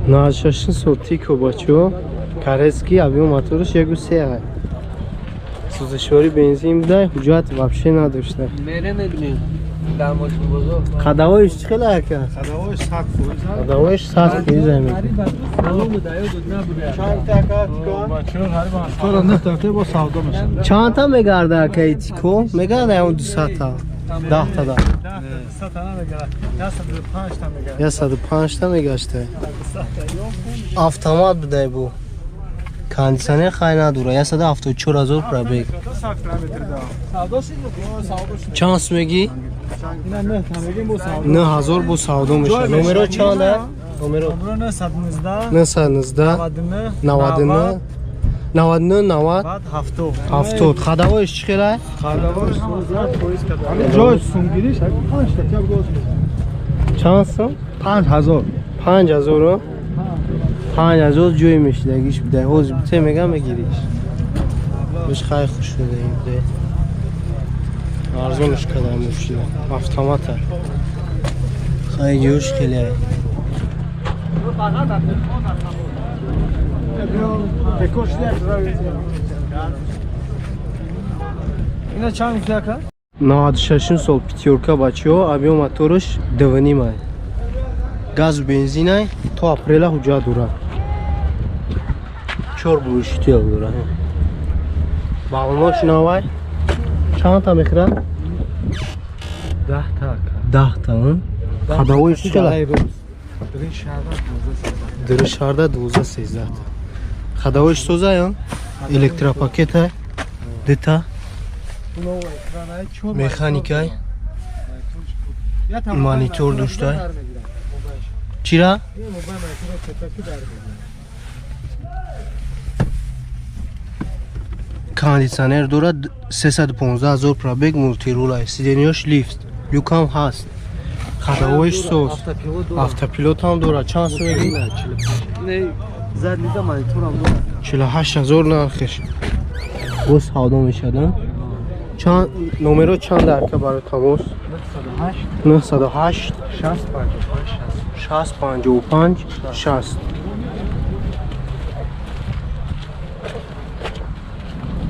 96 сол Тико, бачаҳо, корейский, объём мотораш 1,3 ай. Сӯзишворӣ бензин будай, ҳуҷҷат вообще надошта. Мере мебинем дар мошин бозор. Ходовой ш чӣ хела, ака? Ходовой 100%. Ходовой ш 100% ай мегӯ. Тора нехта бо савдо мешавад. Чандта мегарда, ака, Тико? Мегарда ягон 200-та? 10-та да? 105-та мегашта. Автомат будай, бу кондиционер хай надора, 174 ҳазор пробег. Чанд сум мегӣ? 9 ҳазор бо савдо мешавад. Номеро чанда? Номеро 919 99 99 90 70. Ходовой ш чӣ хелай? Ҷой сумгириш 5 та тяб гоз. Чанд сум? 5000. 5000-у? 5000 ҷои мешидагиш будай. Ҳозир бите мегам, мегириш. Биш хай хуш шудаи будай. Арзонш кадай мошина. Автомата. Хай ҷош хеле. Бекош. Ина чанд гуфти, ака? 96 сол Пятёрка, бачаҳо, объём мотораш 2,5 ай. Газу бензинай, то апрела ҳуҷҷат дорад. Чор глушитель дорад. Баллонош навай. Чандта мехӯрад? 10 та, ака. 10-та. Ходовой ш чӣ хела? Диришарда 12-13 та. Ходовой ш соза ё? Электропакета дита. Механикай. Монитор доштай. Чира? Кондиционер дорад, 315 ҳазор пробег, мультирул ай. Сиденье ш лифт. Люкам ҳаст. Ходовой ш соз. Автопилот ҳам дорад. Чанд сум мегӣ? Задний да мониторам дорад. 48 ҳазор нархеш. Боз савдо мешавад. Чанд номеро, чанд, ака, барои тамос? 908 908 60 55 60. 60 55 60.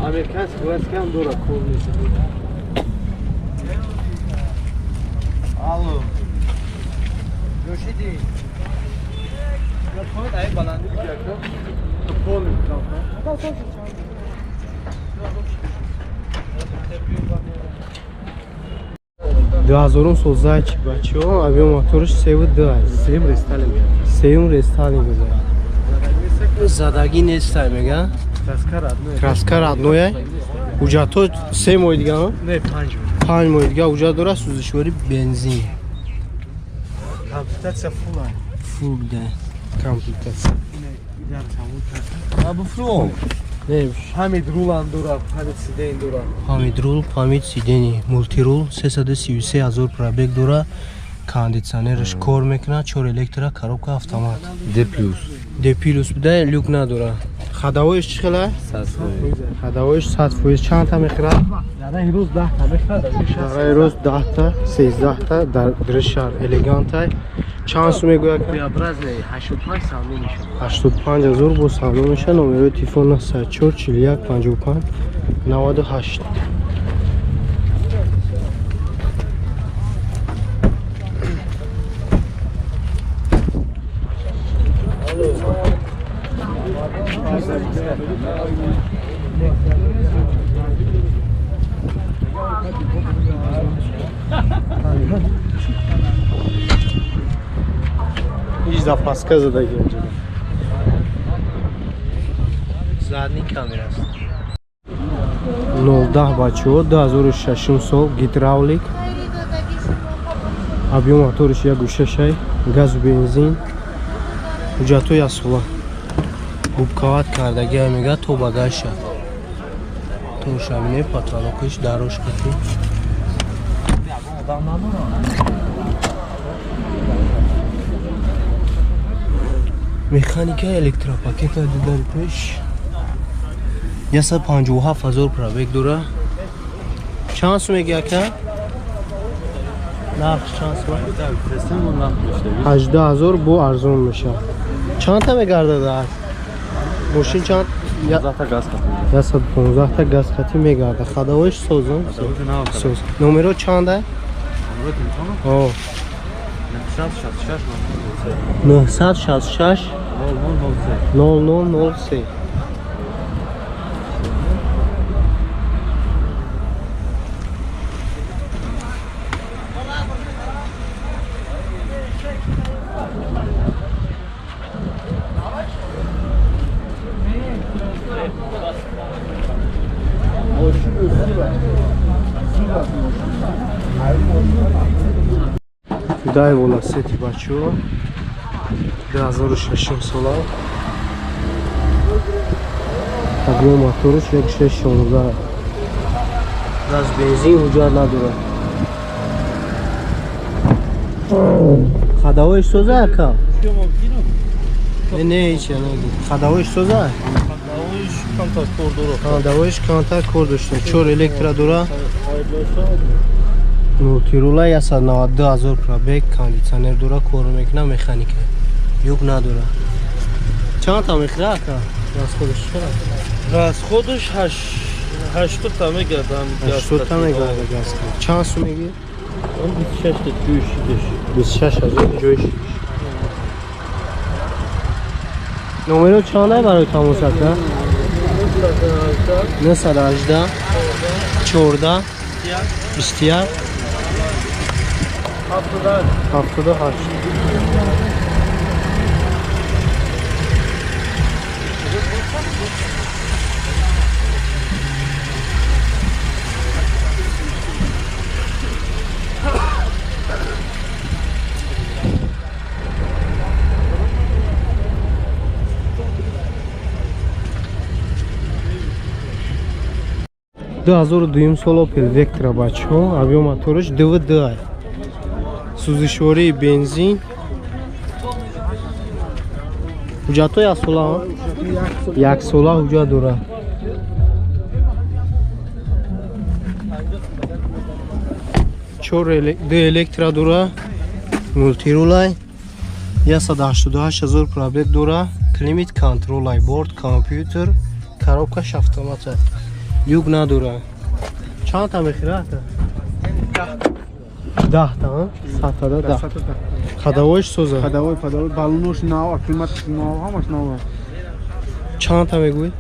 Американский классика ҳам дорад, кор нест. Алло. Ҷошиди. Я хоҳад ай баландӣ бигир, ака. То пол мекунам. 2000 сол Зайчик, бачаҳо, объём мотораш 3,2 ай. Сеюм рестайлинг. Сеюм рестайлинг буда. Задагӣ нестай, мега. Краска родной. Краска родной ай. Ҳуҷҷатҳо 3 моҳи дига? Не, 5. 5 моҳи дига ҳуҷҷат дорад, сӯзишворӣ бензин. Комплектация фул ай. Фул буда комплектация. Абуфром. Не. Память рулам дорад, память сидень дорад. Память рул, память сиденье, мультирул, 333 ҳазор пробег дорад, кондиционераш кор мекунад, чор электро, коробка автомат. Д плюс. Д плюс буда, люк надорад. Ходовой ш чӣ хела? Ходовой ш 100%. Чандта мехӯрад? Дар рӯз 10 та мехӯрад. Дар рӯз 10-та, 13-та. Дар дришар элегантай. Чанд сум мегӯяд? Преобразный 85 савдо мешавад. 85 ҳазор бо савдо мешавад. Номерои телефон 904 41 55 98. Ҳеҷ запаска задаги инҷо. Задний камера аст. 010, бачаҳо, 2006 сол гидравлик. Объём моториш 1,6, газу бензин. Ҳуҷҷатҳои асола. Губкават кардагиа мега то багажша. То шабине потолок иш дарош кати. Одам надорад. Механика, электропакета дидари пеш. 157 ҳазор пробег дора. Чанд сум меги, ака? Нарх чанд сум? 18 ҳазор бо арзон мешавад. Чанд та мегардад? Мошин чанд? 115 та газ хати мегарда. Хадавоиш созам. Соз. Номеро чанда? О. 966 0003. Дай волосети бачо 2006 сола. Объем моторуш 1.16. Газ бензин ҳуҷҷат надорад. Ходовой соза ака? Не, ҳеч не. Ходовой соза? Ходовойш камтар кор дошта. 4 электро дора. Мултирула 192 000 пробег, кондитсионер дора, кор мекуна, механика. Юг надора. Чанд та мехӯра ака? Расходаш чора? Расходаш 80 та мегардам. 80 та мегарда газ. Чанд сум мегир? 26 та ҷӯй шидаш. 26 000 ҷӯй шидаш. Номеро чанд ай барои тамос ака? 918 14 21 78. 2002 сол Opel Vectra бачаҳо, объем мотораш 2.2. Сӯзишвории бензин. Ҳуҷҷатҳо як сола, як сола ҳуҷҷат дорад. 4 электро дора, мултирулай, 188 000 пробег дора, климат контролай, борт компютер, коробкаш автомата. Юг надора. Чанд та мехӯра? 10 та, сатада 10. Ходовойш соза. Ходовой, подовой, баллонош нав, климат нав, ҳамаш нав. Чанд та мегӯӣ?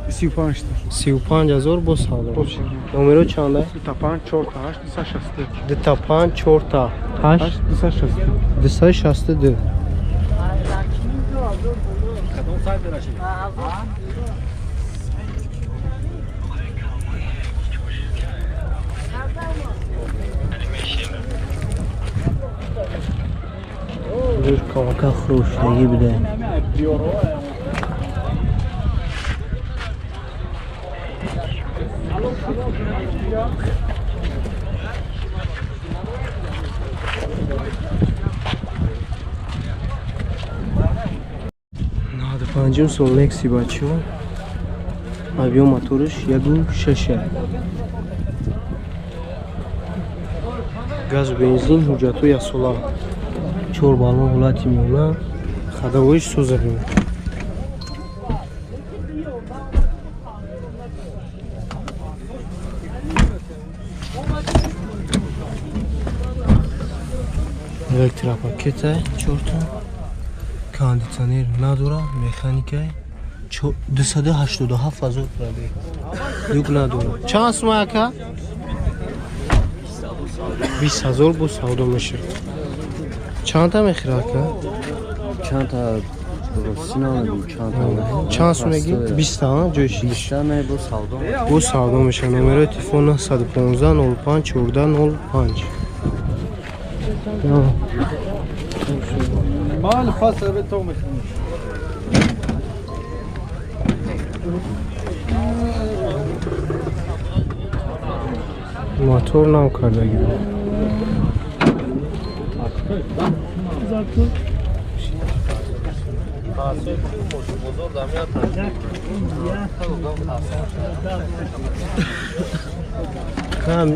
35 та. 35 000 бо савдо. Номеро чанда? 25 4 8 262. 25 4 8 262. 262. Кадом сайт дорашед? Камака хурӯшдагӣ биде. Наваду панҷум сол Лекси бачаҳо. Объем мотораш 1.6. Газу бензин ҳуҷҷатҳо яксола. 4 баллон ҳолати миёна, ходовойш соза бин. Электропакета 4 та, кондитсионер надора, механика 287 000 пробег. Юг надора. Чанд сума ака? 20 000 бо савдо мешавад. Чанд та мехӯра ака? Чанд та рости намедонам чанд та. Чанд сум мегӣ? 20 та, ҷои шидиш. 20 та не, бо савдо. Бо савдо мешавад. Номерои телефон 915 05 14 05. Ман фасл то мехӯрам. Мотор нав кардагӣ буд. Кам